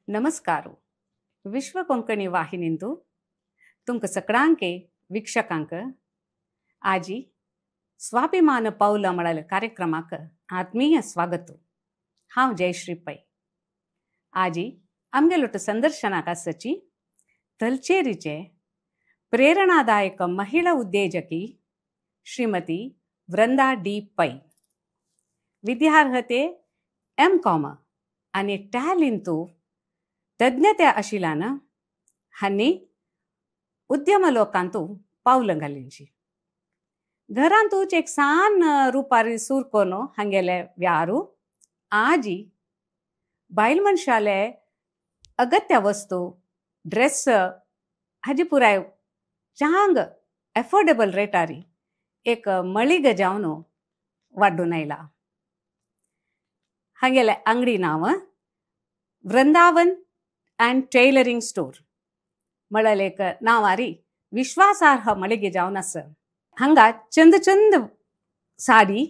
नमस्कार. विश्व कोंकणी वाहिनींतु तुमकां सगळ्यांक वीक्षकांक आजी स्वाभिमान पावला म्हळ्यार कार्यक्रमाक आत्मीय स्वागत. हांव जयश्री पै. आजी आमगेलोट संदर्शनाक आसची तलचेरीचे प्रेरणादायक महिला उद्योजकी श्रीमती वृंदा डी पै. विद्यार्हते एम कॉम आनी टॅलिंतू तज्ञते आशिल्ल्यान हांणी उद्यम लोकांतू पावलां घालिंची. घरांतूच एक सान रुपारी सूर करून हांगेले व्यारू आजी बायल मनशाले अगत्य वस्तू ड्रेस हाजी पुराय चांग एफोर्डेबल रेटारी एक मळीग जावन वाड्डून आयला. हांगेले आंगडी नांव वृंदावन अँड टेलरिंग स्टोर म्हळ्यार एक नांवारी विश्वासार्ह मळिगे जावन आसा. हांगा चंद चंद साडी,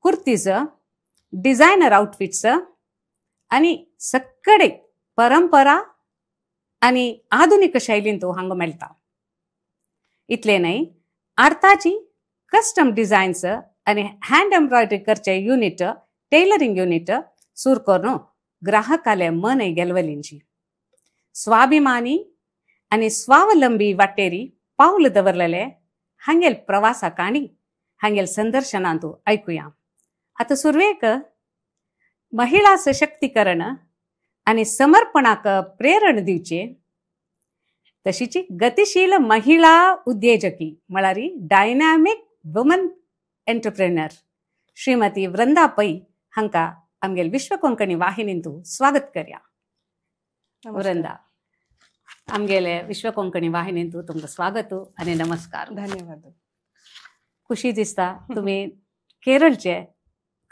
कुर्तीज, डिझायनर आउटफिट्स आनी सगळे परंपरा आनी आधुनीक शैलींत हांगा मेळटा. इतलें न्हय, आर्ताची कस्टम डिझायन्स आनी हँड एम्ब्रॉयडरी करचे युनिट, टेलरिंग युनिट सुरू करून ग्राहकाले मन गेलवलींची. स्वाभिमानी आनी स्वावलंबी वाटेरी पावल दवरलेले हांगेल प्रवासा काणी हांगेल संदर्शनांतू आयकुया. आतां सुरवेक महिला सशक्तीकरण आनी समर्पणाक प्रेरण दिवचे तशीची गतिशील महिला उद्योजकी म्हळ्यार dynamic woman entrepreneur Shrimati Vrinda Pai हांकां आमगेल विश्व कोंकणी वाहिनींतू स्वागत करया. वृंदा, आमगेले विश्व कोंकणी वाहिनींतू तुमकां स्वागत आनी नमस्कार. धन्यवाद. खुशी दिसता तुमी केरळचे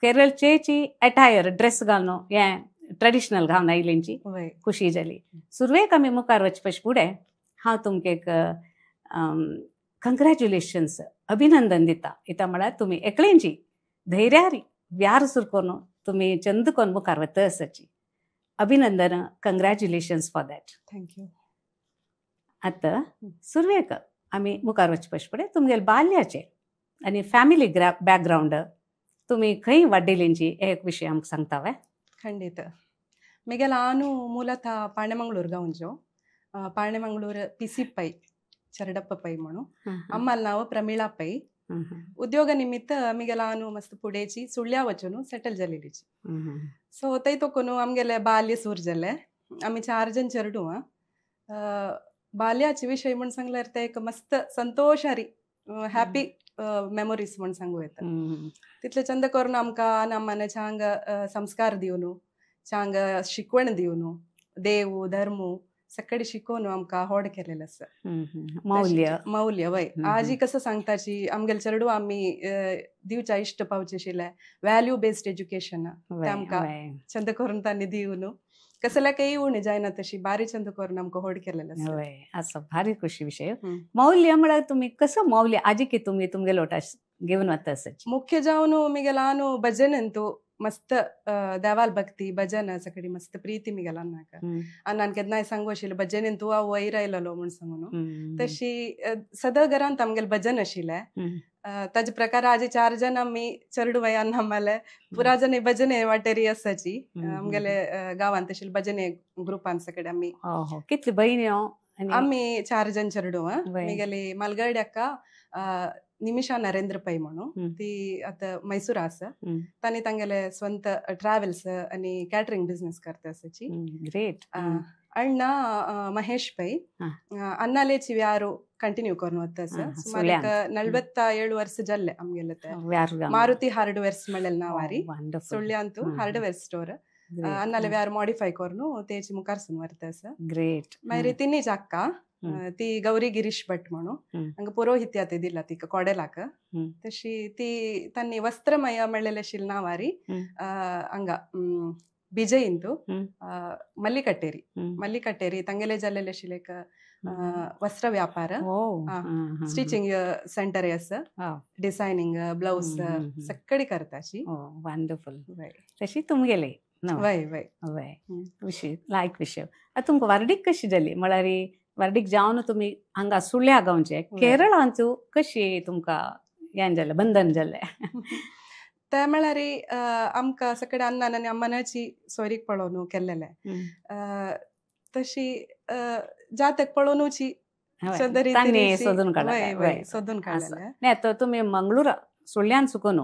केरळचेची एटायर ड्रेस घालून हें ट्रेडिशनल घालून आयिल्ल्यांची खुशी जाली. सुरवेक आमी मुखार वचपा फुडें हांव तुमकां एक कंग्रेच्युलेशन्स अभिनंदन दिता. इता म्हळ्यार तुमी एकलेंची धैर्यारी व्यार सुरू करून तुमी चंद करून मुखार वता आसाची. अभिनंदन, कंग्रेच्युलेशन्स फॉर that. Thank you. आतां सुरवेक आमी मुखार वचपा फुडें तुमगेले बाल्याचे आनी फॅमिली बॅकग्रावंड तुमी खंय वाड्डिलींची एक विशय आमकां सांगता वे? ಖಂಡಿತ. ಮಿಗೆ ನಾನು ಮೂಲತಃ ಪಾಣೆಮಂಗಳೂರು ಗೌಂಜು, ಪಾಣೆಮಂಗಳೂರು ಪಿಸಿ ಪೈ ಚರಡಪ್ಪ ಪೈ ಮಣು, ಅಮ್ಮಲ್ ನಾವು ಪ್ರಮೀಳಾ ಪೈ. ಉದ್ಯೋಗ ನಿಮಿತ್ತ ಮಿಗೆ ನಾನು ಮಸ್ತ್ ಪುಡೇಚಿ ಸುಳ್ಯ ವಚನು ಸೆಟಲ್ ಜಲಿಲಿಚಿ. ಸೊ ತೈ ತೊಕೊನು ಆಮ್ಗೆಲೆ ಬಾಲ್ಯ ಸೂರ್ಜಲೆ आमी चार जण चेरडू. बाल्याचे विशय म्हण सांगल्यार ते एक मस्त संतोषारी हॅपी मेमोरीज म्हण सांगू येता. तितले चंद करून आमकां आनी चांग संस्कार दिवन, चांग शिकवण दिवन, देव धर्म सगळे शिकोवन आमकां होड केलेलें आसा. मौल्य मौल्य वय आजी कसं सांगताची आमगेले चेरडू आमी दिवच्या इश्ट पावचे आशिल्लें व्हॅल्यू बेस्ड एज्युकेशन ते आमकां चंद करून तांणी दिवन कसल्या काही उणें जायना तशी बारी चंद करून आमकां होड केलेलें आसा. वय असो भारी खुशी विशय. मौल्य म्हळ्यार तुमी कसो मौल्य आजी की तुमी तुमगेलो घेवन वता आसाची? मुख्य जावन मिगेलो आनु भजन अंतू मस्त देवाल भक्ती भजन सगळी मस्त प्रीती मिगेला नाका. आनी नान केन्नाय सांगू आशिल्लें भजन तूं हांव वयर आयलेलो म्हूण सांगून. तशी सदां घरांत आमगेलें भजन आशिल्लें. ताजे प्रकार आजी चार जण आमी चेरडू वयान आम्हाला पुरा जण भजने वाटेरी आसाची आमगेले गांवांत आशिल्ले भजने ग्रुपान सगळे आमी. कितली भयणी? आमी चार जण चेरडू. मिगेली मालगड अक्का निमिषा नरेंद्र पै म्हणून, ती आता मैसूर आसा. तांणी तांगेले स्वंत ट्रॅव्हल्स आनी कॅटरिंग बिझनेस करता आसाची. ग्रेट. अण्णा महेश पै, ಅಣ್ಣಾಲೇಚಿ ವ್ಯಾರು ಕಂಟಿನ್ಯೂ करून वता आसा. सुमार 47 वर्स जाल्ले आमगेले ते. मारुती हार्डवेअर्स म्हणलेले नांवारी सुಳ್यांतू हार्डवेअर स्टोर ಅಣ್ಣಾಲೆ ವ್ಯಾರು ಮಾಡಿಫೈ करून तेची मुखारसून व्हरता आसा. ग्रेट. मागीर तिनीच अक्का ती गौरी गिरीश भट म्हणून, हांगा पुरोहित्यात दिला तिका कोडेलाक. तशी ती तांणी वस्त्रमय म्हणलेले आशिल्ले नांवारी हांगा ಬಿಜಯಿಂದು ಮಲ್ಲಿಕಟ್ಟೇರಿ ಮಲ್ಲಿಕಟ್ಟೇರಿ ತಂಗೆಲೆ ಜಲ್ಲೆಲೆ ಶಿಲೇಕ ವಸ್ತ್ರ ವ್ಯಾಪಾರ, ಸ್ಟಿಚಿಂಗ್ ಸೆಂಟರ್ आसा, डिझायनिंग ब्लाउज सगळी करताची. वंडरफुल. तशी तुमगेले वय वय वय विशय लायक विशय. आतां तुमकां वार्डीक कशी जाली म्हळ्यार वार्डीक जावन तुमी हांगा सुळ्या गांवचे केरळांतू कशी तुमकां हें जालें बंधन जालें? ते म्हळ्यार आमकां सगळे अण्णान आनी अम्मानाची सोयरीक पळोवन केल्लेले तशी जातक पळोवनूची सोदून काडलें सोदून काडलें. नाही तर तुमी मंगळूर सुळ्यान चुकून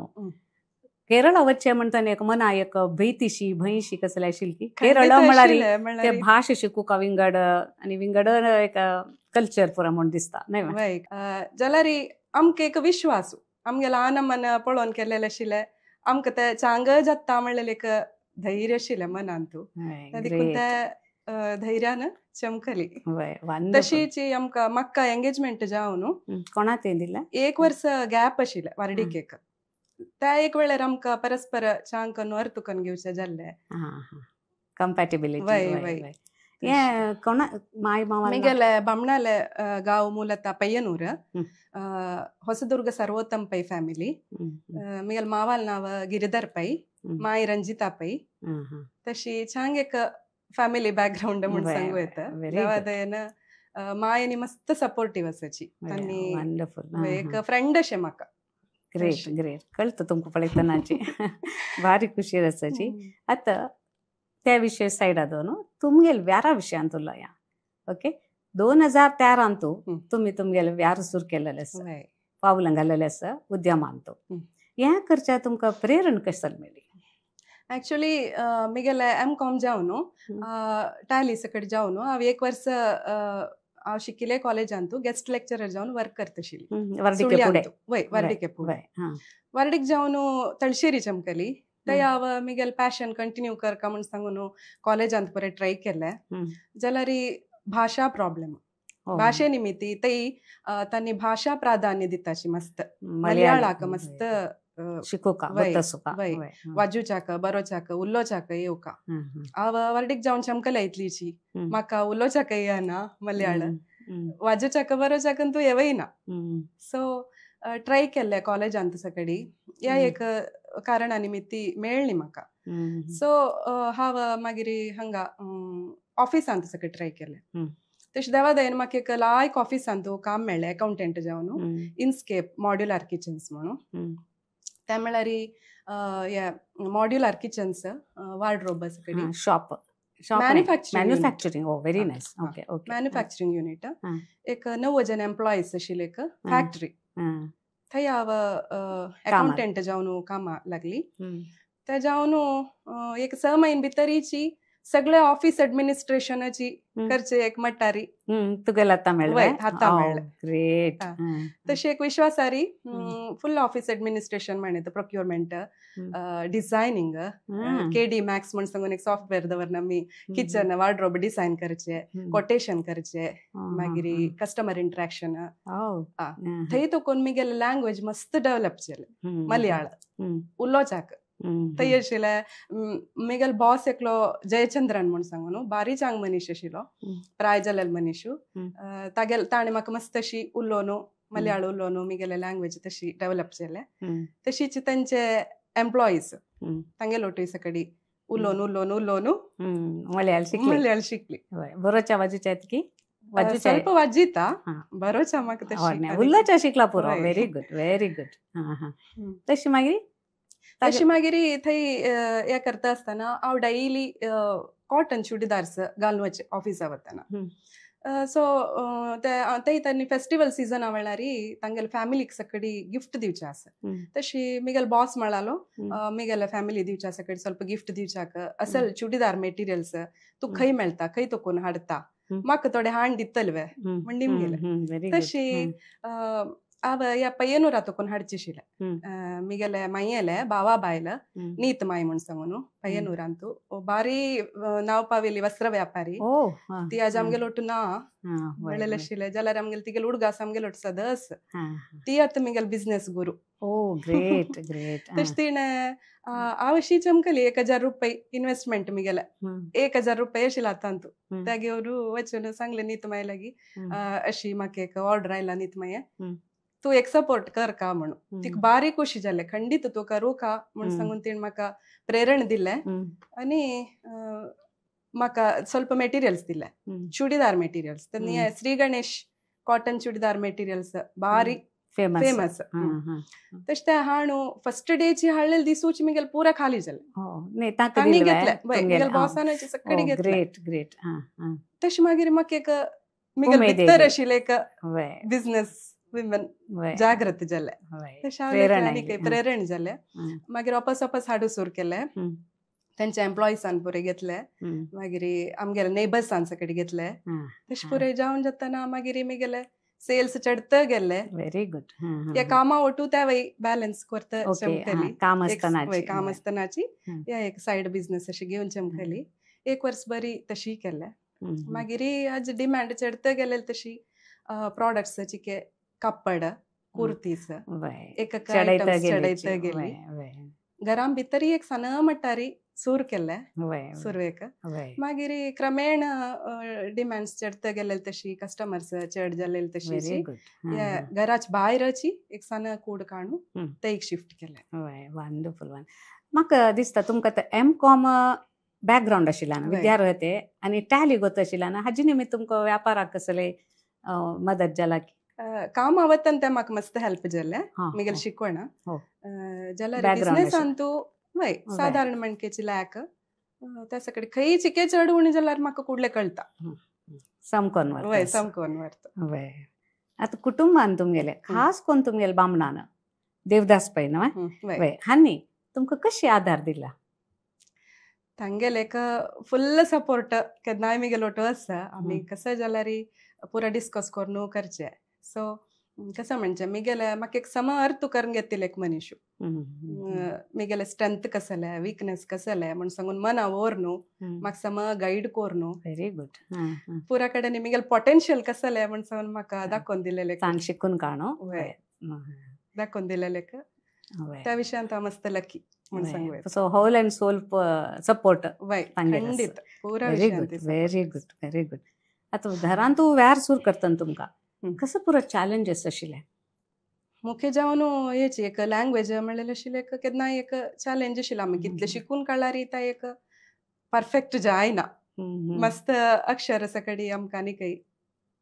केरळा वच्चे म्हणटना एक मना एक भीतीशी भंयशी कसले आशिल्ली की केरळ म्हळ्यार ते भाश शिकूका विंगड आनी विंगड एक कल्चर पुरा म्हूण दिसता न्हय? जाल्यार आमकां एक विश्वास आमगेले आन मन पळोवन केल्लेले आशिल्ले आमकां ते चांग जाता म्हणलेले एक धैर्य आशिल्लें मनांतू देखून ते धैर्यान चमकली. तशीच आमकां म्हाका एंगेजमेंट जावन कोणा ते दिलें एक वर्स गॅप आशिल्लें वार्डीक एक त्या एक वेळार आमकां परस्पर चांग करून अर्थ करून घेवचें जाल्लें कंपॅटिबिलिटी. वय वय हे कोणा माय मावा मिगेले बामणाले गांव ಮೂಲತಃ ಪಯ್ಯನೂರ್ ಹೊಸದುರ್ಗ ಸರ್ವೋತ್ತಮ್ ಪೈ ಫ್ಯಾಮಿಲಿ. मिगेल मावाल नाव गिरिधर पै माय रंजिता पै. तशी चांग एक फॅमिली बॅकग्राऊंड म्हूण सांगू येता. देवादयेन मायनी मस्त सपोर्टीव आसाची तांणी एक फ्रेंड अशें म्हाका. ग्रेट ग्रेट कळटा तुमकां पळयतनाची भारी खुशी आसाची. आतां त्या विशय सायडा दोन तुमगेल व्यारा विशयांत उरलो या ओके 2013 तुमी तुमगेले व्यार सुरू केलेले आसा पावलां घालेले आसा उद्यमांत हें करच्या तुमकां प्रेरणा कशें मेळ्ळी? ऍक्च्युली मिगेले एम कॉम जावन टॅली सकट जावन हांव एक वर्स हांव शिकिल्ले कॉलेजांतू गेस्ट लेक्चरर जावन वर्क करताशिल्ली वय वार्डिके पुढे वार्डीक जावन तळशेरी चमकली ते हांव मिगेल पॅशन कंटिन्यू करका म्हूण सांगून कॉलेजांत परत ट्राय केलें जाल्यार भाशा प्रॉब्लेम भाशे निमित्ती तई तांणी भाशा प्राधान्य दिताशी मस्त मलयाळाक मस्त शिकोका वय वाजूचाक बरोचाक उलोचाक येवका. हांव वार्डीक जावन चमकले इतलीची म्हाका उलोचाक येना मलयाळ वाजूचाक बरोचाक तूं येवय ना. सो ट्राय केल्ले कॉलेजांत सगळी ह्या एक कारणा निमित्ती मेळ्ळी म्हाका. सो हांव मागीर हांगा ऑफिसांत सगळें ट्राय केलें. तशें देवादयेन म्हाका एक लायक ऑफिसांत काम मेळ्ळें अकावंटंट जावन इन्स्केप मॉड्युलर किचन्स म्हणून. त्या म्हळ्यार हे मॉड्युलर किचन्स वार्डरोब सगळी shop manufacturing. Oh very nice okay okay manufacturing unit एक 9 जण एम्प्लॉईज आशिल्ले एक फॅक्टरी थंय हांव अकावंटंट जावन कामां लागली. ते जावन एक 6 म्हयने भितरीची सगळे ऑफिस एडमिनिस्ट्रेशनाची करचे एक मट्टारी तुगेले हाता मेळ्ळें हाता मेळ्ळें. ग्रेट. तशी एक विश्वासारी फुल ऑफिस एडमिनिस्ट्रेशन म्हणें प्रोक्युरमेंट डिझायनिंग KD max म्हण सांगून एक सॉफ्टवेअर दवरन आमी किचन वार्डरोब डिझायन करचे कोटेशन करचे मागीर कस्टमर इंटरॅक्शन. थंय तकून मिगेले लँग्वेज मस्त डेव्हलप जालें मलयाळ उलोवचाक. थंय आशिल्ले मिगेल बॉस एकलो जयचंद्रन म्हूण सांगून बारी चांग मनीस आशिल्लो प्राय जालेलो मनीस तागेल ताणें म्हाका मस्त अशी उलोवन मलयाळ उलोवन मिगेले लँग्वेज तशी डेव्हलप जाले. तशीच तांचे एम्प्लॉईज तांगेलो ओटूय सगळी उलोवन उलोवन उलोवन मलयाळ शिकली मलयाळ शिकली. बरोच्या बाजूच्या की ಸ್ವಲ್ಪ वाजिता बरोच्या म्हाका तशी उलोवच्या शिकला पुरो. Very good very good. तशी मागीर तशी मागीर थंय हें करता आसतना हांव डेली कॉटन चुडीदार्स घालून वचें ऑफिसा वतना. सो ते तांणी फेस्टिवल सिजना वेळार तांगेले फॅमिलीक सगळी गिफ्ट दिवचें आसा. तशी मिगेल बॉस म्हळालो मिगेले फॅमिली दिवच्या सगळी ಸ್ವಲ್ಪ गिफ्ट दिवच्याक असल चुडीदार मेटिरियल्स तूं खंय मेळटा खंय तकून हाडटा म्हाका थोडे हाण दितले वे म्हण निमगेले. तशी हांव ह्या पय्यनूरा तकून हाडचे आशिल्लें मिगेले मायेले भावा बायल नीत माय म्हूण सांगून पय्यनूरांतू बारी नांव पावेली वस्त्र व्यापारी ती आज आमगेलो ओटू ना म्हणलेले आशिल्लें जाल्यार आमगेले तिगेले उडगास आमगेलो ओटू सदस ती आतां मिगेले बिजनेस गुरू. ओ ग्रेट ग्रेट. तशें तिणें हांव अशी चमकली 1000 रुपये इन्वेस्टमेंट मिगेले 1000 रुपये आशिल्ले हातांतू ते घेवन वचून सांगलें नीत माय लागीं अशी म्हाका एक ऑर्डर आयला नीत माये तूं एक सपोर्ट कर का म्हणून. तिका बारीक खुशी जालें, खंडीत तूं करूं का म्हूण सांगून तिणें म्हाका प्रेरण दिलें आनी म्हाका ಸ್ವಲ್ಪ मेटिरियल्स दिले, churidar materials. Shri Ganesh cotton churidar materials बारी फेमस. तशें ते हाणू फर्स्ट डेची हाडलेले दिसूच मिगेल पुरा खाली जालें. तांणी घेतले मिगेल बॉसानाचे सगळे घेतले. Great great. तशें मागीर म्हाका एक मिगेल भितर आशिल्लें एक बिजनेस विमन जागृत जालें. तशें आनी प्रेरण जालें. मागीर वापस वापस हाडू सुरू केलें. त्यांच्या एम्प्लॉइसान पुरे घेतले, मागीर आमगेले नेबर्सान सगळे घेतले. तशें पुरे जावन जातना मागीर मिगेले सेल्स चडत गेले. Very good. या कामा ओटू त्या वय बॅलन्स करता चमकली, काम आसतनाची या एक सायड बिझनेस अशी घेवन चमकली. एक वर्स बरी तशी केले. मागीर आज डिमांड चडत गेले तशी प्रॉडक्ट्स कापड कुर्तीस एक चडयत गेली. घरां भितरी एक सण मट्टारी सुरू केले सुरवेक. मागीर क्रमेण डिमांड्स चडत गेले तशी, कस्टमर्स चड जाले तशी घराच भायरची एक सण कूड काडून ते एक शिफ्ट केले. वंडरफुल. म्हाका दिसता तुमकां एम कॉम बॅकग्रावंड आशिल्ल्यान विद्यार्थी आनी टॅली गोत आशिल्ल्यान हाजी निमित्त तुमकां व्यापाराक कसले मदत जाला? काम आवतन ते म्हाका मस्त हेल्प जालें मिगेल शिकवण जाल्यार बिझनेसान तूं वय साधारण म्हणकेची लायक त्या सगळे खंय चिके चड उणी जाल्यार म्हाका कुडले कळटा समकोन वय समकोन वरता. वय आतां कुटुंबान तुमगेले खास कोण तुमगेले बामणान देवदास पै न्हय वय हांणी तुमकां कशी आधार दिला? तांगेले एक फुल्ल सपोर्ट केन्नाय मिगेलो ओटो आसा. आमी कसं जाल्यार पुरा डिस्कस करून करचे. सो कसं म्हणजे मिगेले म्हाका एक सम अर्थ करून घेतिल्ले एक मनीश मिगेले स्ट्रेंथ कसले विकनेस कसले म्हण सांगून मना ओर न्हू म्हाका सम गायड कोर न्हू. Very good. पुरा कडेन मिगेले पोटेन्शियल कसले म्हण सांगून म्हाका दाखोवन दिलेले, शिकून काणू दाखोवन दिलेले. त्या विशयांत हांव मस्त लकी म्हण सांगू. So whole and sole support वय खंडीत पुरा. Very good very good very good. आतां घरांत तूं व्यार सूर करता तुमकां कसं पुरो चॅलेंजेस आशिल्ले? मुख्य जावन हेची एक लँग्वेज म्हणलेले आशिल्लें एक केन्नाय एक चॅलेंज आशिल्लो. आमी कितले शिकून काडल्यार ता एक परफेक्ट जायना. मस्त अक्षर सगळी आमकां न्ही काही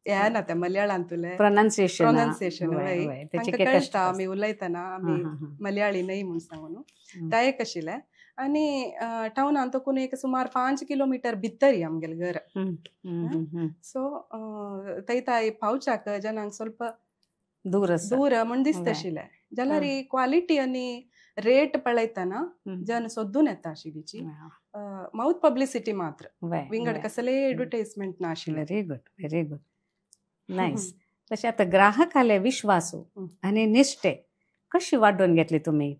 येना त्या मलयाळांतुले प्रोनाउन्सिएशन प्रोनाउन्सिएशन वय तांकां कळटा आमी उलयतना आमी मलयाळी न्हय म्हूण सांगून त्या एक आशिल्लें. आनी टावनान तकून एक सुमार 5 किलोमीटर भितर आमगेलें घर. सो थंय ताय पावच्याक जनांक ಸ್ವಲ್ಪ दूर दूर म्हूण दिसता आशिल्लें. जाल्यार क्वालिटी आनी रेट पळयतना जन सोदून येता आशिल्लीची. माउथ पब्लिसिटी मात्र, विंगड कसले एडवर्टायजमेंट ना आशिल्लें. Very good very good nice. तशें आतां ग्राहकाले विश्वासू आनी निश्ठे कशी वाडोवन घेतली तुमी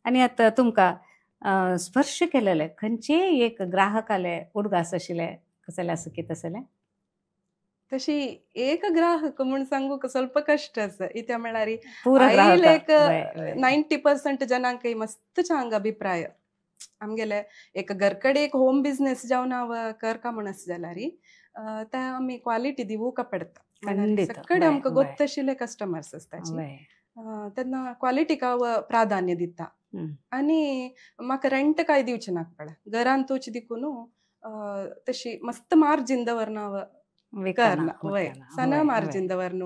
आनी आतां तुमकां स्पर्श केलेले खंयचेय एक ग्राहकाले उडगास आशिल्ले कसले आसा की तसले? तशी एक ग्राहक म्हूण सांगूक ಸ್ವಲ್ಪ कश्ट आसा. इत्या म्हळ्यार एक 90% जनांक मस्त चांग अभिप्राय. आमगेले एक घरकडे एक होम बिझनेस जावन हांव करका म्हूण आसा जाल्यार त्या आमी क्वालिटी दिवूंक पडटा. सगळे आमकां गोत्त आशिल्ले कस्टमर्स आसताची तेन्ना क्वालिटीक हांव प्राधान्य दिता. आनी म्हाका रेंट काय दिवचें नाका पडा घरांतूच देखून तशी मस्त मार्जीन दवरन हांव करना. वय सण मार्जीन दवरन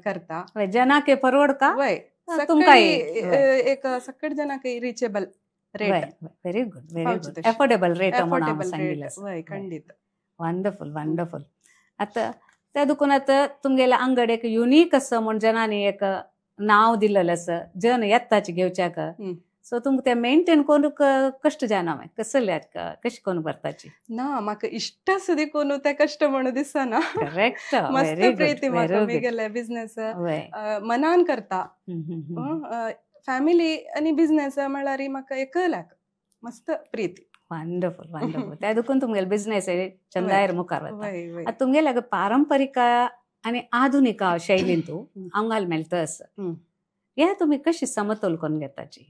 करता जनाके परवडका वय एक सगळे जनाक reachable rate. Very good very good. Affordable rate affordable rate वय खंडीत. Wonderful wonderful. आतां त्या दुकानात तुमगेल्या अंगड एक युनीक आसा म्हूण जनांनी एक नांव दिलेलें आसा, जन येताच घेवच्याक. सो तुमकां तें मेंटेन करूंक कश्ट जायना कसले कशें करून भरताची? ना म्हाका इश्ट आसा देखून तें कश्ट म्हणून दिसना. करेक्ट. मस्त प्रिती म्हाका मिगेले बिझनेस मनान करता. फॅमिली आनी बिझनेस म्हळ्यार म्हाका एक लाख मस्त प्रिती. Wonderful wonderful. त्या देखून तुमगेले बिझनेस चंदायर मुखार वता. आतां तुमगेले पारंपरीक आनी आधुनीक शैलींतू आंगाल मेळटा आसा, हे तुमी कशी समतोल करून घेताची?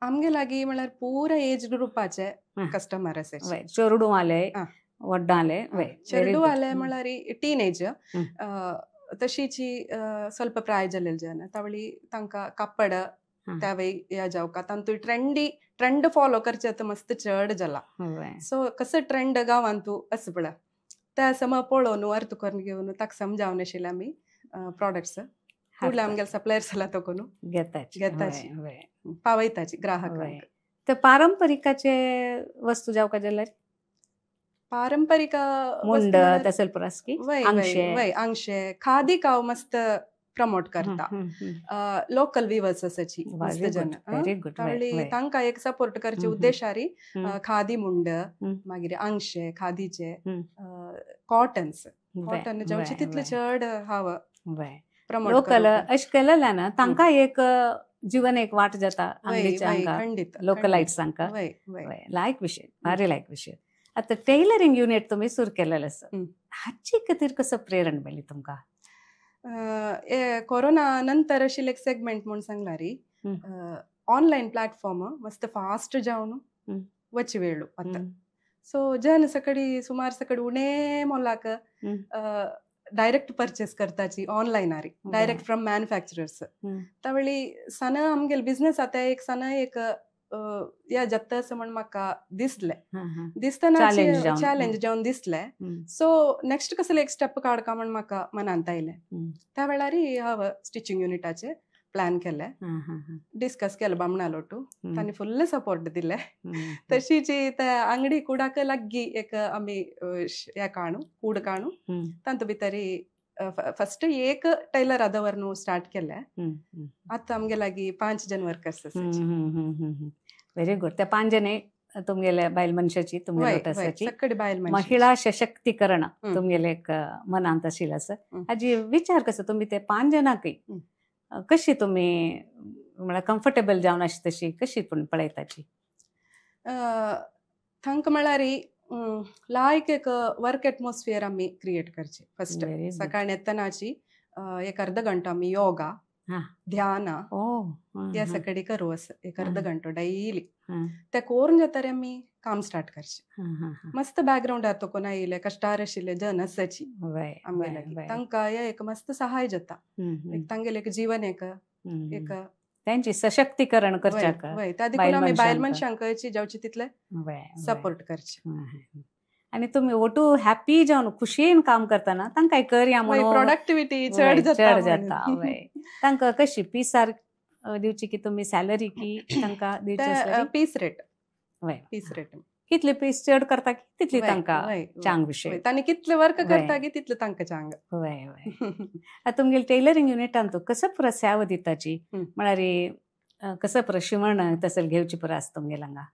आमगे लागीं म्हळ्यार पुरा एज ग्रुपाचे कस्टमर आसा. चेडूं आले व्हड्डां आले. चेडूं आले म्हळ्यार टीनेज तशीची ಸ್ವಲ್ಪ ಪ್ರಾಯ ಜಲ್ಲೆಲ್ ಜನ तावळी तांकां कापड त्यावेळी या जावका तांतू ट्रेंडी ट्रेंड फॉलो करचे तर मस्त चड जाला. सो कसं ट्रेंड गांवांत तूं असं पळय त्या सम पळोवन अर्थ करून घेवन ताका समजावन आशिल्ले आमी प्रोडक्ट्स फुडले आमगेले सप्लायर्स जाला तो कोण घेताची पावयताची ग्राहकांक. ते पारंपरिकाचे वस्तू जावका जाल्यार पारंपरिक मुंड तसेल पुरस्की अंगशे अंगशे खादी काव मस्त प्रमोट करता लोकल विवर्स असाची मस्त जन तांकां एक सपोर्ट करचे उद्देशारी खादी मुंड मागीर अंगशे खादीचे कॉटन्स कॉटन जावचे तितले चड हाव लोकल अशें केलें ना तांकां एक जीवन एक वाट जाता लोकलाइट्स तांकां. लायक विशय भारी लायक विशय. आतां टेलरिंग युनिट तुमी सुरू केलेलें आसा हाचे खातीर कसो प्रेरण मेळ्ळी तुमकां? कोरोना नंतर आशिल्लें एक सेगमेंट म्हूण सांगला री ऑनलायन प्लॅटफॉर्म मस्त फास्ट जावन वच वेळू आतां. सो जन सकडी सुमार सकडी उणे मोलाक डायरेक्ट परचेस करताची ऑनलायन आरी डायरेक्ट फ्रॉम मॅन्युफॅक्चरर्स. तावळी सना आमगेले बिझनेस आतां एक सना एक या जाता असं म्हण म्हाका दिसलें दिसतना चॅलेंज जावन दिसलें. सो नेक्स्ट कसले एक स्टेप काडका म्हण म्हाका मनांत आयलें. त्या वेळार हांव स्टिचिंग युनिटाचे प्लॅन केलें डिस्कस केलें बामणा लोटू तांणी फुल्ल सपोर्ट दिले. तशीच त्या आंगडी कुडाक लागीं एक आमी हे काणू कूड काणू तांतू भितरी फस्ट एक टैलर आदवर स्टार्ट केले. आतां आमगे लागीं 5 जण वर्कर्स आसाची. Very good. त्या 5 जण तुमगेले बायल मनशाची तुमगेले बायल महिला सशक्तीकरण तुमगेले एक मनांत आशिल्लें आसा. हाजी विचार कसो तुमी ते 5 जणांकय कशी तुमी म्हळ्यार कम्फर्टेबल जावन अशी तशी कशी पूण पळयताची? तांकां म्हळ्यार लायक एक वर्क एटमॉस्फियर आमी क्रिएट करचे. फस्ट सकाळी येतनाची एक अर्ध घंटो आमी योगा ध्यान ह्या सकाळी करू असं एक अर्ध घंटो डेली ते करून जाता आमी काम स्टार्ट करचे. मस्त बॅकग्राऊंडार तो कोण आयिल्ले कश्टार आशिल्ले जन आसाची आमगे लागीं तांकां हे एक मस्त सहाय जाता तांगेले एक जीवन एक एक त्यांची सशक्तीकरण करच्याक त्या देखून आमी बायल मनशांक जावचे तितले सपोर्ट करचे. आनी तुमी ओटू हॅपी जावन खुशयेन काम करतना तांकां करया म्हणून प्रोडक्टिविटी चड चड जाता. तांकां कशी पिसार दिवची की तुमी सॅलरी की तांकां दिवची? Piece rate. पीस रेट कितले पीस चड करता की तितली तांकां चांग विशय तांणी कितले वर्क करता की तितले तांकां चांग. आतां तुमगेले टेलरिंग युनिटान तूं कसो पुरो सेवा दिताची म्हळ्यार कसो पुरो शिवण तसं घेवची पुरो आसा तुमगेले हांगा?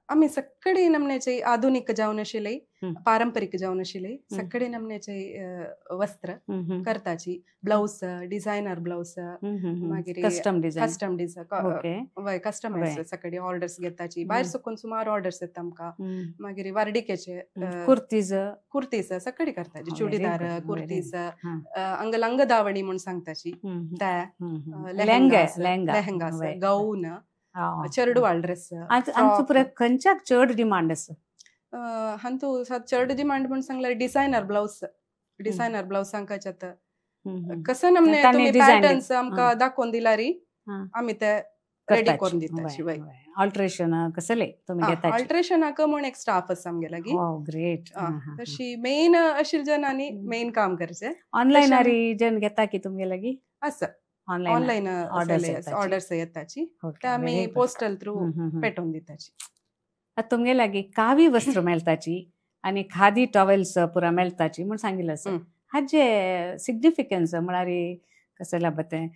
आमी सगळे नमण्याचे आधुनिक जावन आशिल्ले पारंपरिक जावन आशिल्ले सगळे नमण्याचे वस्त्र करताची ब्लाउज डिझायनर ब्लाउज मागीर custom design custom design customise सगळे ऑर्डर्स घेताची. भायर सुकून सुमार ऑर्डर्स येता आमकां. मागीर वार्डिकेचे कुर्तीज कुर्तीज सगळे करताची चुडीदार कुर्तीज अंग लंग दावणी म्हूण सांगताची त्या लेहंगा लेहंगा गाऊन चेरडुवाल ड्रेस. खंयच्याक चड डिमांड आसा? हांतू चड डिमांड म्हूण सांगल्यार डिझायनर ब्लाउज डिझायनर ब्लाउज सांगपाचें आतां कसं नमने तुमी पॅटर्न्स आमकां दाखोवन दिला री आमी ते रेडी करून दिताची. ऑल्ट्रेशन कसले तुमी घेता? ऑल्ट्रेशनाक म्हूण एक स्टाफ आसा आमगे लागीं. ग्रेट. तशी मेन आशिल्ले जणांनी मेन काम करचें. ऑनलायन आरी जन घेता की तुमगे लागीं? आसा ऑनलायन ऑर्डर्स येताची ते आमी पोस्टल थ्रू पेटोवन दिताची. आतां तुमगे लागीं कावी वस्त्र मेळटाची आनी खादी टॉवेल्स पुरा मेळटाची म्हूण सांगिल्लें आसा. हाजे सिग्निफिकन्स म्हळ्यार कसलें तें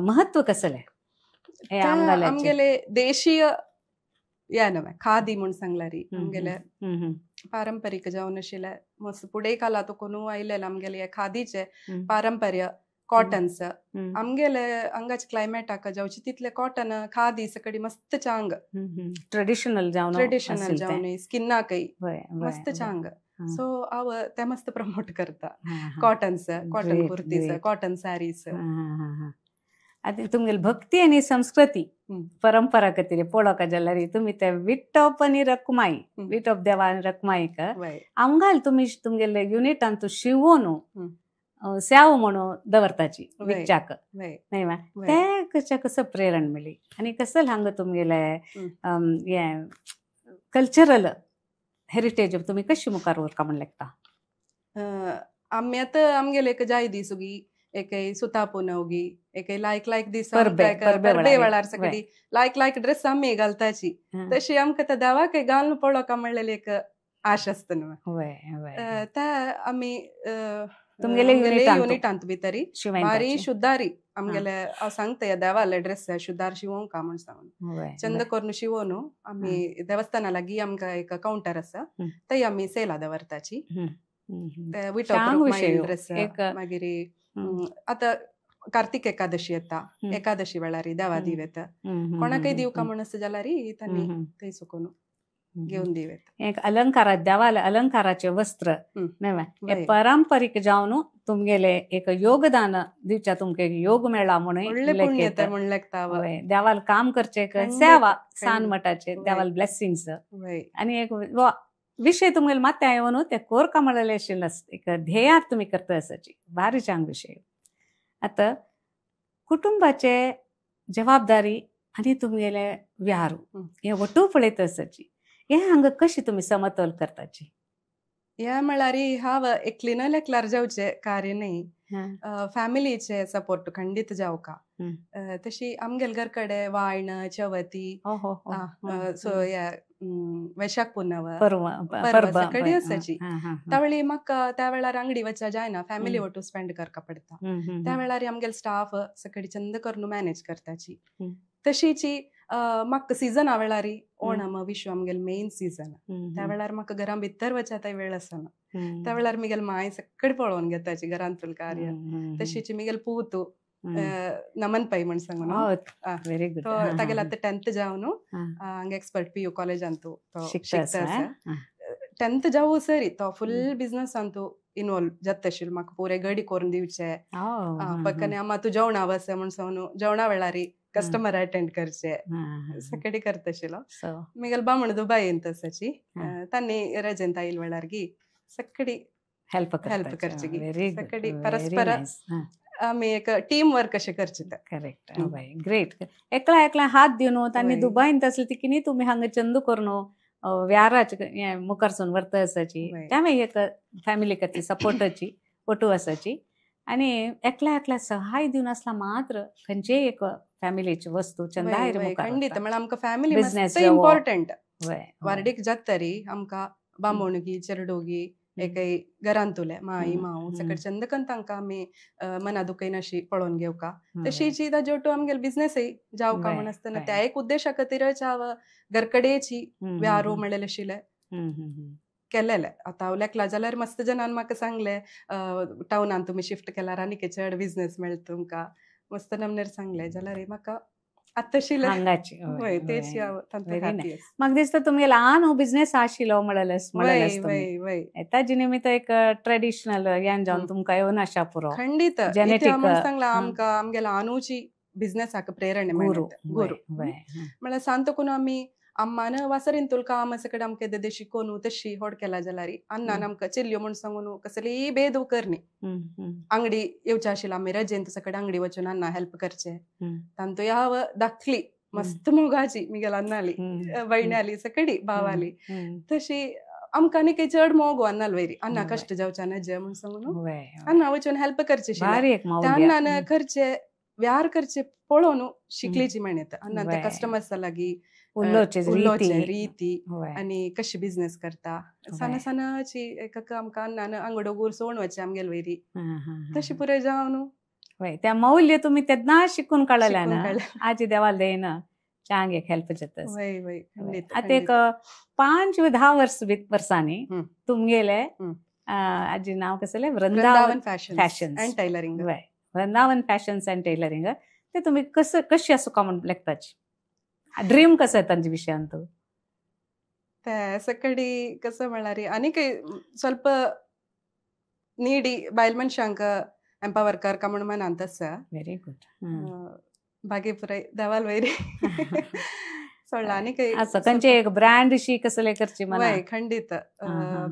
महत्व कसलें? आमगेले देशीय या नव्हे खादी म्हूण सांगला री आमगेले पारंपरिक जावन आशिल्ले मस्त फुडें काला तो कोणू आयलेले आमगेले खादीचे पारंपर्य कॉटन्स आमगेले हांगाचे क्लायमेटाक जावचे तितले कॉटन खादी सगळी मस्त चांग ट्रेडिशनल जावन ट्रेडिशनल जावन स्किनाकय मस्त चांग. सो हांव ते मस्त प्रमोट करता cottons cotton kurtis cotton saris. आतां तुमगेली भक्ती आनी संस्कृती परंपरा खातीर पळोवपाक जाल्यार तुमी ते विठोप आनी रखमाई विठोप देवा आनी रखमाईक आमगाल तुमी तुमगेले युनिटान तूं शिवोन स्याव म्हणून दवरताची विकचाक नाही मा ते कशा कसं प्रेरण मिळली आणि कसं हांगा तुमगेले हे कल्चरल हेरिटेज तुम्ही कशी मुखार व्हरका म्हण लेखता? आमी आतां आमगेले एक जाय दीस उगी एक सुता पुनवगी एक लायक लायक दीस परबे वेळार सगळी लायक लायक ड्रेस आमी घालताची तशी आमकां त्या देवाक घालून पळोवका म्हणलेली एक आश आसता न्हू. त्या आमी तुमगेले युनिटांत भितरी बारी शुद्धारी आमगेले हांव सांगता ह्या देवाले ड्रेस शुद्धार शिवोंक म्हण सांगून चंद करून शिवोन आमी देवस्थाना लागीं आमकां एक कावंटर आसा थंय आमी सेला दवरताची. ड्रेस मागीर आतां कार्तिक एकादशी येता, एकादशी वेळार देवा दिव येता, कोणाकय दिवका म्हण आसता जाल्यार तांणी थंय सुकून घेवन दिव येता. एक अलंकारा देवाले अलंकाराचे वस्त्र हे पारंपरीक जावन तुमगेले एक योगदान दिवच्या तुमकां योग मेळ्ळा म्हणून लेखता. देवाल काम करचे सेवा सान मठाचे देवाल ब्लेसिंग्स आनी एक विषय तुमगेले माथ्या येवन ते कोरका म्हणलेले आशिल्ले एक ध्येयात तुमी करता आसाची भारी चांग विशय. आतां कुटुंबाचे जबाबदारी आनी तुमगेले व्यारू हे वटू पळयत आसाची हे हांगा कशी तुमी समतोल करताची? हे म्हळ्यार हांव एकली न लेखल्यार जावचें कार्य न्हय, फॅमिलीचे सपोर्ट खंडीत जावका. तशी आमगेले घर कडेन वायण चवथी सो वैशाख पुनव पर्व सगळी आसाची त्यावेळी म्हाका त्या वेळार अंगडी वचा जायना, फॅमिली वटू स्पेंड करका पडटा. त्या वेळार आमगेले स्टाफ सगळी चंद करून मॅनेज करताची. तशीची म्हाका सिजना वेळार ओणम विशू आमगेले मेन सिजन, त्या वेळार म्हाका घरां भितर वचा वेळ आसना. त्या वेळार मिगेल माय सगळे पळोवन घेताची घरांतूल कार्य. तशीची मिगेल पूत नमन पै म्हण सांगून व्हेरी गुड, तागेले आतां 10th जावन हांगा एक्सपर्ट पी यू कॉलेजांत तो शिकता आसा. 10th जावं सरी तो फुल बिजनसांत इनवॉल्व जाता आशिल्लो. म्हाका पुरे गडी करून दिवचे पक्कने आमा तूं जेवणा वच म्हण सांगून जेवणा वेळार कस्टमर अटेंड करचे सगळे करता आशिल्लो. मिगेल बामण दुबायंत आसाची तांणी रजेंत आयल वेळार गी सगळी हेल्प हेल्प करची सगळी परस्पर आमी एक टीम वर्क अशें करचे. Correct, great. एकला एकला हात दिवन तांणी दुबायंत आसले ती कितें तुमी हांगा चंद करून व्याराचे मुखारसून व्हरता आसाची त्या एक फॅमिली खातीर सपोर्टाची वटू आसाची आनी एकल्या एकल्या सहाय दिवन आसला मात्र खंयचेय एक फॅमिलीची वस्तू चंदायर खंडीत. म्हळ्यार आमकां फॅमिली बिजनेस इम्पॉर्टंट. वार्डीक जातरी आमकां बामोणगी चेरडोगी एकय घरांतुले माई माव सगळे चंद करून तांकां आमी मना दुखयनाशी पळोवन घेवका. तशीची जोटू आमगेले बिजनेसय जावका म्हण आसतना त्या एक उद्देशा खातीरच हांव घरकडेची व्यारो म्हणलेले आशिल्ले केलेले. आतां हांव लेखला जाल्यार मस्त जणान म्हाका सांगले टावनान तुमी शिफ्ट केल्यार आनीक चड बिजनेस मेळटा तुमकां, मस्त नमनेर सांगले जाल्यार म्हाका आतां हांगाची तेची हांव म्हाका दिसता तुमगे ल्हान हो बिजनेस आशिल्लो म्हणलें ताजे निमित्त एक ट्रेडिशनल यान जावन तुमकां येवन आशा पुरो खंडीत सांगला आमकां आमगे ल्हानूची बिजनेसाक प्रेरणा गुरू गुरू म्हळ्यार सांतकून आमी अम्मान वासरीन तुलका आम सगळे आमकां देदे शिकोवन तशी होड केला जाल्यार अन्नान आमकां चेल्यो म्हण सांगून कसलीय भेद करनी. अंगडी येवचे आशिल्लो आमी रजेंत सगळे अंगडी वचून अन्ना हेल्प करचे तांतू हांव धाकली मस्त मोगाची मिगेल अन्नाली भयणाली सगळी भावाली तशी आमकां न्ही काही चड मोग अन्नाल वयरी अन्ना कश्ट जावच्या नजे म्हण सांगून अन्ना वचून हेल्प करचे त्या अन्नान करचे व्यार करचे पळोवन शिकलीची म्हणत अन्ना त्या कस्टमर्सा लागीं उलोवचे रीती आनी कशी बिजनेस करता सान सानाची एक आमकां अन्नान आंगडो गुर सोण वचे आमगेल वयरी तशी पुरे जावन त्या मौल्य तुमी तेन्ना शिकून काडलें ना आजी देवाल देना चांग एक हेल्प जाता. आतां एक 5 वा 10 वर्सांनी तुमगेले आजी नांव कसलें Vrindavan fashion and tailoring, Vrindavan fashions and tailoring ते तुमी कसं कशी आसूं म्हण लेखताची ड्रीम कसं आहे तांच्या विशयांत? ते सकाळी कसं म्हळ्यार आनी ಸ್ವಲ್ಪ नीडी बायल मनशांक एम्पावर करका म्हण मनांत आसा. Very good. बाकी पुराय देवाल वयरी सोडला आनी काही असं खंयचे एक ब्रँड शी कसले करची मला. वय खंडित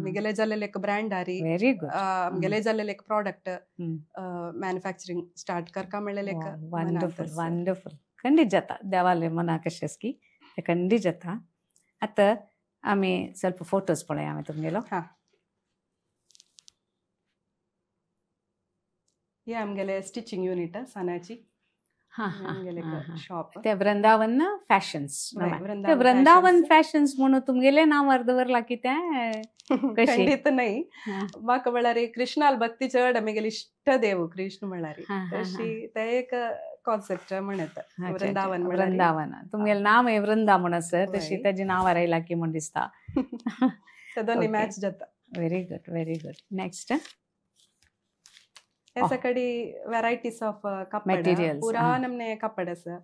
मिगेले जाल्लेले एक ब्रँड आरी. Very good. आमगेले जाल्लेले एक प्रॉडक्ट मॅन्युफॅक्चरिंग स्टार्ट करका म्हणलेले एक. Wonderful wonderful. खंडीत जाता देवाले मना कशें की ते खंडीत जाता. आतां आमी ಸ್ವಲ್ಪ फोटोज पळया आमी तुमगेलो. हां, हे आमगेले स्टिचिंग युनिट सानाची. शॉप ते वृंदावन फॅशन्स. ते वृंदावन फॅशन्स म्हणून तुमगेले नाव अर्दवरला की ते खंडित नाही. म्हाका म्हळ्यार कृष्णाल भक्ती चड, आमगेले इश्ट देव कृष्ण म्हळ्यार तशी ते एक कॉन्सेप्ट म्हणत वृंदावन. वृंदावन तुमगेले नाव हे वृंदा म्हण आसा तशी ताजी नांव रायला की म्हण दिसता. ते दोन्ही मॅच जाता. Very good very good. Next हे सगळी व्हरायटीज ऑफ कपड, पुरा नमने कपड आसा.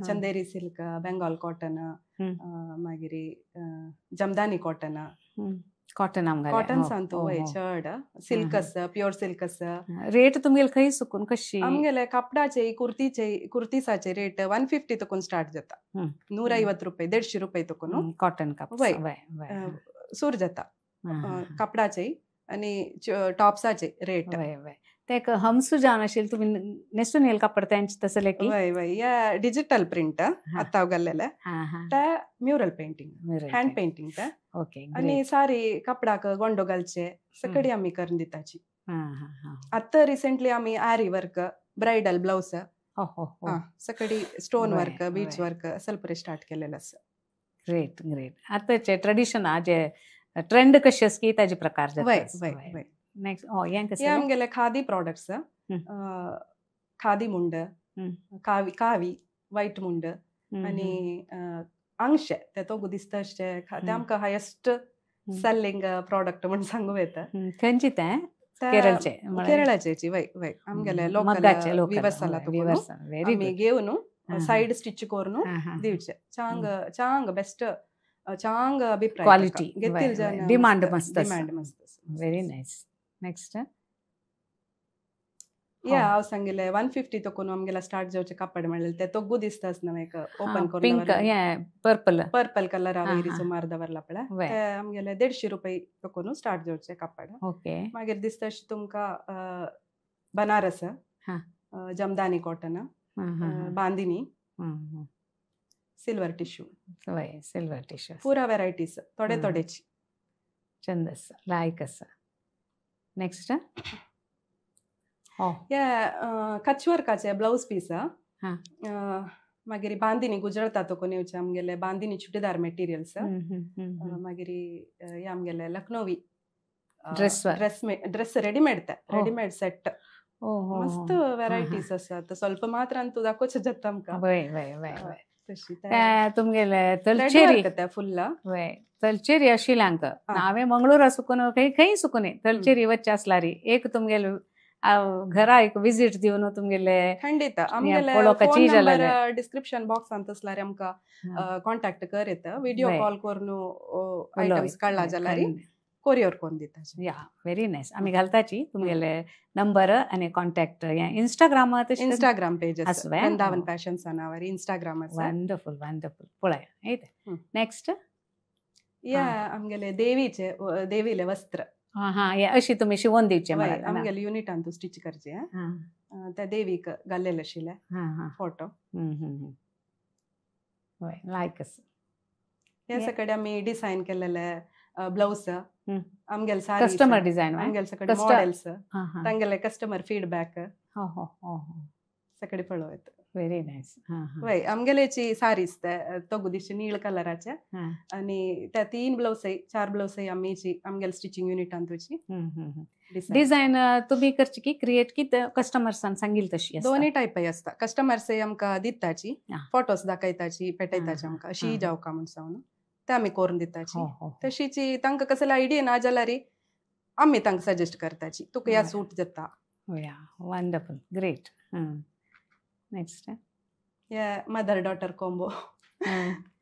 चंदेरी सिल्क, बेंगाल कॉटन, मागीर जमदानी कॉटन. कॉटन कॉटन सांगतो वय चड सिल्क आसा, प्युअर सिल्क आसा. रेट तुमगेले खंय सुकून कशी? आमगेले कपडाचे कुर्तीचे कुर्तीसाचे रेट 150 तकून स्टार्ट जाता. 150 रुपये 150 रुपये तकून कॉटन कपड वय सूर जाता कपडाचे आणि टॉप्साचे रेट. ते हमसू जावन आशिल्लें तुमी नेसून येयल कापड तेंचे तसले की? वय वय, या डिजिटल प्रिंट आतां घाल्लेले ते म्युरल पेंटिंग, हँड पेंटिंग ते. ओके. आनी सारी कपडाक गोंडो घालचे सगळी आमी करून दिताची. आतां रिसेंटली आमी आरी वर्क, ब्रायडल ब्लाउज सगळी स्टोन वर्क, बीच वर्क ಸ್ವಲ್ಪ स्टार्ट केलेलं आसा. Great great. आतांचे ट्रेडिशन जे ट्रेंड कशे की ताजे प्रकार जाता. वय वय वय. नेक्स्ट oh हें कसलें? हे आमगेले खादी प्रॉडक्ट्स. खादी मुंड, कावी कावी व्हायट मुंड आनी अंगशे ते तोगू दिसता अशे ते आमकां हायस्ट सेलिंग प्रॉडक्ट म्हूण सांगू येता. खंयचे ते? केरळचे. केरळाचे वय वय आमगेले लोकल विवर्साला आमी घेवन सायड स्टिच करून दिवचे. चांग चांग बेस्ट चांग अभिप्राय, क्वालिटी घेतील, डिमांड मस्त, डिमांड मस्त. Very nice. Next या हांव सांगिल्लें 150 तकून आमगेला स्टार्ट जावचे कापड म्हणलें ते तोगू दिसताच ना एक ओपन करून पिंक पर्पल पर्पल कलर वयरी सुमार दवरला पळय ते आमगेले 150 रुपये तकून स्टार्ट जावचे कापड. ओके. मागीर दिसता तुमकां Banaras, Jamdani cotton, bandhani, silver tissue. Silver tissue पुरा व्हरायटीज थोडे थोडेची चंद आसा, लायक आसा. नेक्स्ट हे कच वर्काचे ब्लाउज पीस. मागीर बांदिनी गुजराता तकून येवचे आमगेले बांदिनी चुडीदार मटेरियल्स. मागीर हे आमगेले लखनौवी dress dress readymade, readymade set. मस्त व्हरायटीज आसात. ಸ್ವಲ್ಪ मात्र अंतू दाखोवचें जाता आमकां. वय वय वय वय. तुमगेले तलचेरी फुल्ल वय तलचेरी आशिल्लें हांकां. हांवें मंगळूरा सुकून खंय खंय सुकून तलचेरी वच्चें आसल्यार एक तुमगेले घरा एक विजीट दिवन तुमगेले खंडित आमगेले डिस्क्रिप्शन बॉक्सांत आसल्यार आमकां कॉन्टॅक्ट कर येता. व्हिडिओ कॉल करून आयटम्स काडला जाल्यार कोरियर करून दिता. या व्हेरी नायस. आमी घालताची तुमगेले नंबर आनी कॉन्टॅक्ट. इंस्टाग्राम इंस्टाग्राम पेज आसा वृंदावन फॅशन्स नांवार इंस्टाग्राम आसा. Wonderful wonderful. पळय नेक्स्ट या आमगेले देवीचे देवीले वस्त्र. हां हां, अशी तुमी शिवोन दिवचे आमगेले युनिटान तूं स्टिच करचे त्या देवीक घाल्लेले आशिल्ले फोटो. वय लायक आसा. हे सगळे आमी डिझायन केलेले ब्लाउज आमगेले सारी कस्टमर डिझायन आमगेले सगळे मॉडेल्स तांगेले कस्टमर फीडबॅक सगळे पळोवत. Very nice. वय आमगेलेची सारीज ते तोगू दिसचे नीळ कलराचे आनी त्या 3 ब्लाउज 4 ब्लाउज आमीची आमगेले स्टिचिंग युनिटांतूची डिझायन तुम्ही करची की क्रिएट की कस्टमर्सान सांगील तशी? दोन्ही टायप आसता. कस्टमर्स आमकां दिताची फोटोज दाखयताची पेटयताची आमकां अशी जावका म्हूण सांगून ते आमी करून दिताची. तशीची तांकां कसले आयडिया ना जाल्यार आमी तांकां सजेस्ट करताची तुका ह्या सूट जाता. Wonderful great. नेक्स्ट हे मदर डॉटर कॉम्बो.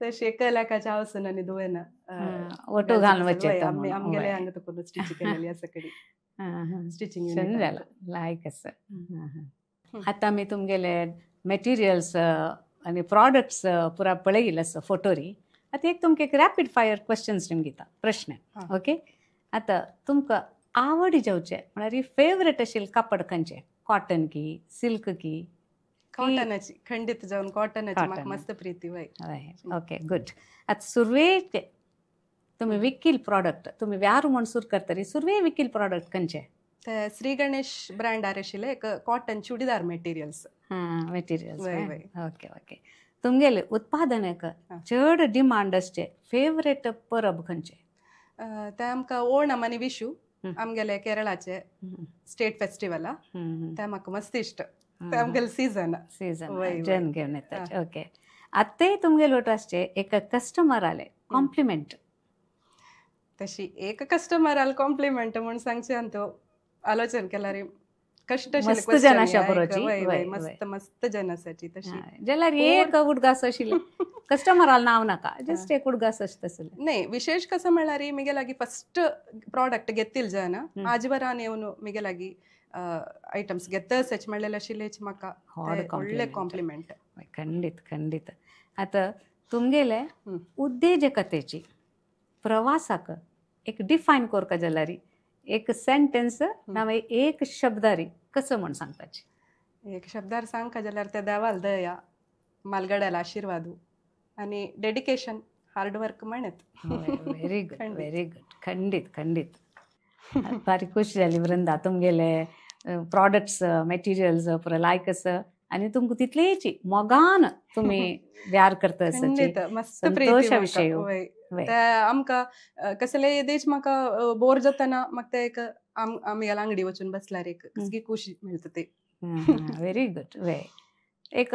तशी एकल्याकाच्या हांव आनी धुवेन ओटो घालून वचें आमगेले हांगा तुका स्टिच केलेली आसा सगळी स्टिचिंग जाला लायक आसा. आतां आमी तुमगेले मटेरियल्स आनी प्रॉडक्ट्स पुरा पळयिल्ले आसा फोटोरी. आतां एक तुमकां एक रॅपीड फायर क्वेश्चन्स निमगिता प्रश्न. ओके, आतां तुमकां आवडी जावचे म्हळ्यार फेवरेट आशिल्लें कापड खंयचें? कॉटन की सिल्क की? कॉटनाची, खंडीत जावन कॉटनाची म्हाका मस्त प्रीती. वय. Okay, good. आतां सुरवेक तुमी विकील प्रॉडक्ट, तुमी व्यार म्हूण सुरू करतरी, सुरवे विकील प्रॉडक्ट खंयचे? ते श्री गणेश ब्रँडार आशिल्ले एक कॉटन चुडीदार मटेरियल्स. हां, मटेरियल्स. Okay okay. तुमगेले उत्पादनाक चड डिमांड आसचे फेवरेट परब खंयचे? ते आमकां ओणम आनी विशू, आमगेले केरळाचे स्टेट फेस्टिवल, ते म्हाका मस्त इश्ट. ते आमगेले सीजन सीजन जन घेवन येतात. ओके, आतांय तुमगेले वट आसचे एक कस्टमर आले कॉम्प्लिमेंट? तशी एक कस्टमर आले कॉम्प्लिमेंट म्हूण सांगचे आनी तो आलोचन केल्यार कष्ट मस्त जन आशा बरोची, मस्त मस्त जन आसाची तशी. जाल्यार एक उडगास आशिल्ले कस्टमराला नांव नाका, जस्ट एक उडगास आसता तसले. नाही, विशेष कसं म्हळ्यार मिगे लागी फस्ट प्रॉडक्ट घेतील जन आजवरान येवन मिगे लागी आयटम्स घेतच म्हणलेले आशिल्लेच म्हाका व्हडले कॉम्प्लिमेंट. खंडीत खंडीत. आतां तुमगेले उद्देजकतेची प्रवासाक एक डिफायन करका जाल्यार एक सेंटेन्स नावे एक शब्दारी कसं म्हण सांगताची? एक शब्दार सांगका जाल्यार ते देवाल दया, मालगड्याला आशीर्वाद आनी डेडिकेशन, हार्डवर्क म्हणत. Very good, very good. खंडीत खंडीत. भारी खुश जाली वृंदा, तुमगेले प्रॉडक्ट्स मटेरियल्स पुरा लायक आसा आनी तुमकां तितलेची मोगान तुमी व्यार करता. मस्त संतोशा विशय. आमकां कसले देश म्हाका बोर जाताना म्हाका ते एक आमगेल्या अंगडी वचून बसल्यार एक कसली खुशी मेळटा ते. Very good. वे एक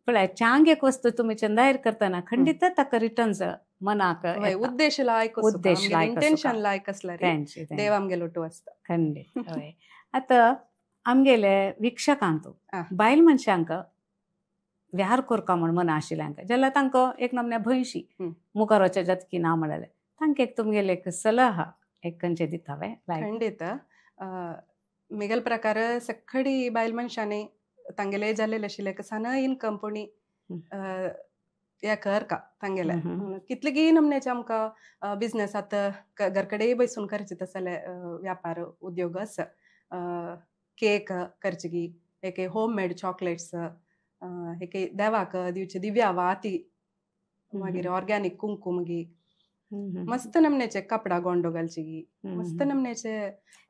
पळय चांग एक वस्तू तुमी चंदायर करतना खंडीत ताका रिटर्न्स मनाक उद्देश लायक, उद्देश लायक, इंटेन्शन लायक आसल्यार देव आमगेलो ओटू आसता. खंडीत. हय. आतां आमगेले वीक्षकांक, बायल मनशांक व्यार करका म्हण मना आशिल्ल्यांक जाल्यार तांकां एक नमन्या भंयशी मुखार वचच्या जातकी ना म्हणलें, तांकां एक तुमगेले एक सलहा एक खंयचे दिता वे? खंडीत. मिगेल प्रकार सगळी बायल मनशांनी तांगेले जाल्लेले आशिल्ले सान इनकम पुणी हे करका तांगेले कितले नमन्याचे आमकां बिजनेस आतां घरकडे बसून करचे तसले व्यापार उद्योग आसा. केक करची, एक होम मेड चॉकलेट्स, एक देवाक दिवचे दिव्या वाती, मागीर ऑर्गॅनिक कुंकूम गी, मस्त नमन्याचे कपडा गोंडो घालची, मस्त नमन्याचे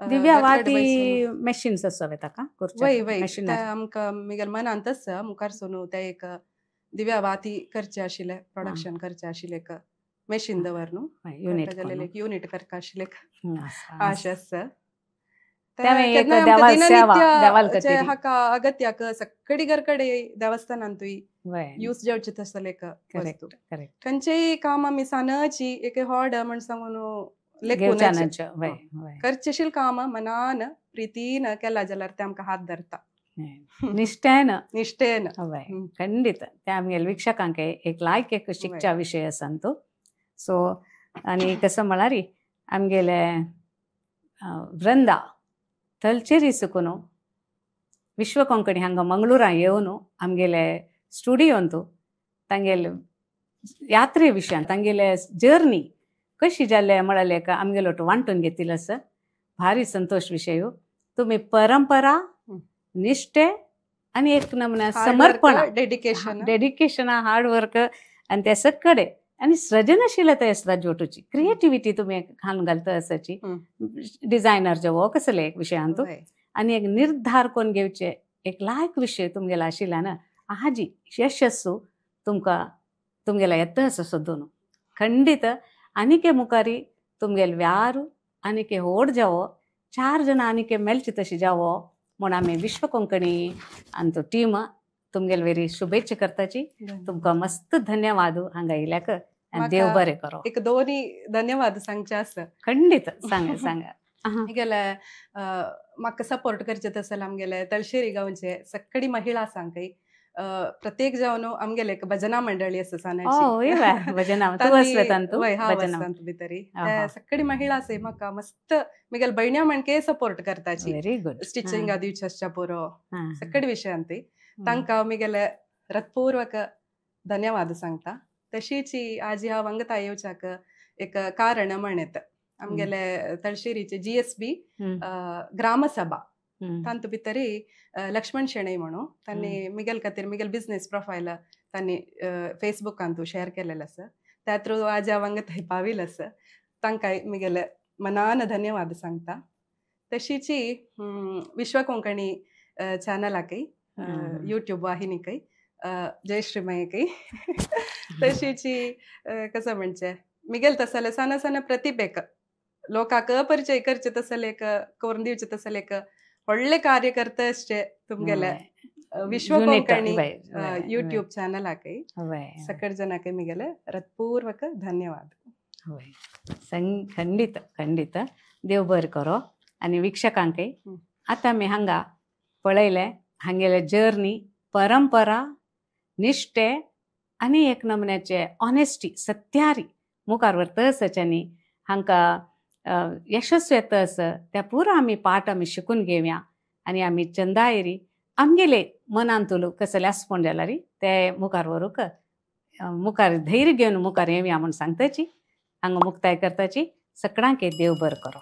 दिव्या वाती मशीन्स आसा ताका. वय वय, आमकां मिगेल मनांत आसा मुखार सोनू ते एक दिव्या वाती करचे आशिल्ले, प्रोडक्शन करचे आशिल्ले एक मशीन दवर न्हू, युनिट युनिट करका आशिल्ले आशा आसा. हाका अगत्याक सगळी घरकडे देवस्थानांतूय यूज जावचे तसले एक वस्तू. खंयचेय काम आमी सानची एक हॉड म्हण सांगून लेखून करचेशील काम मनान प्रितीन केला जाल्यार ते आमकां हात धरता, निश्ठेन निश्ठेन. खंडीत. ते आमगेले वीक्षकांक एक लायक एक शिकच्या विशय आसा तो. सो आनी कसं म्हळ्यार आमगेले वृंदा थलचेरी सुकून विश्व कोंकणी हांगा मंगळुरा येवन आमगेले स्टुडियोंत तांगेले यात्रे विशयान तांगेले जर्नी कशी जाले म्हळ्यार आमगेलो वांटून घेतिल्लो आसा. भारी संतोश विशय. तुमी परंपरा, निश्ठे आनी एक नमुना समर्पण, डेडिकेशन, डेडिकेशन, हार्डवर्क आनी ते सगळे आनी सृजनशीलता आसता जोटूची, क्रिएटिविटी तुमी घालून घालता आसाची डिझायनर जेवो कसले एक विशयांत आनी एक निर्धार कोण घेवचे एक लायक विशय तुमगेलो आशिल्ल्यान आजी यशस्सू तुमकां तुमगेला येता आसा सोदून खंडीत. आनीक मुखारी तुमगेले व्यार आनीक होड जावो, चार जाणां आनीक मेळचे तशें जावो म्हूण आमी विश्व कोंकणी आनी तो टीम तुमगेले वेरी शुभेच्छा करताची. तुमकां मस्त धन्यवाद हांगा येयल्याक आनी देव बरें करो. एक दोनी धन्यवाद सांगचे आसा. खंडीत सांगा सांगा. गेले म्हाका सपोर्ट करचे तसले आमगेले तळशेरी गांवचे सगळी महिला सांगय प्रत्येक जावन आमगेले एक भजना मंडळी आसा सानाची, भजना भितरी सगळी महिला आसा म्हाका मस्त मिगेल भयण्या म्हणके सपोर्ट करताची. Very good. स्टिचिंग दिवचे आसच्या पुरो सगळे विशयांत तांकां मिगेले हृत्पूर्वक धन्यवाद सांगता. तशीच आज ह्या वांगता येवच्याक एक कारण म्हणत आमगेले तळशिरीचे GSB Gram Sabha तांतू भितरी लक्ष्मण शेणै म्हणून तांणी मिगेल खातीर मिगेल बिझनेस प्रोफायल तांणी फेसबुकांतू शेअर केलेलं आसा. त्या थ्रू आज हांव हांगा थंय पाविल आसा. तांकां मिगेले मनान धन्यवाद सांगता. तशीच विश्व कोंकणी चॅनलाकय यूट्यूब वाहिनीकय जयश्रीमयकय तशीच कसं म्हणचे मिगेल तसले सण सण प्रतिभेक लोकांक परिचय करचे तसले एक करून दिवचे तसले एक व्हडले कार्यकर्ते असचे तुमगेले विश्व कोंकणी यूट्यूब चॅनलाकय सकळ जनाकय मिगेले हृत्पूर्वक धन्यवाद. खंडित खंडित देव बर करो आनी वीक्षकांकय. आतां आमी हांगा पळयलें हांगेले जर्नी, परंपरा, निश्ठे आनी एक नमुन्याचे ऑनेस्टी, सत्यारी मुखार व्हरतसच्यानी हांकां यशस्वी येता आस त्या पुरो आमी पाठ आमी शिकून घेवया आनी आमी चंदायरी आमगेले मनांतुलो कसले आसपण जाल्यार ते मुखार व्हरूंक मुखार धैर्य घेवन मुखार येवया म्हूण सांगताची हांगा मुक्ताय करताची. सगळ्यांक देव बरो करो.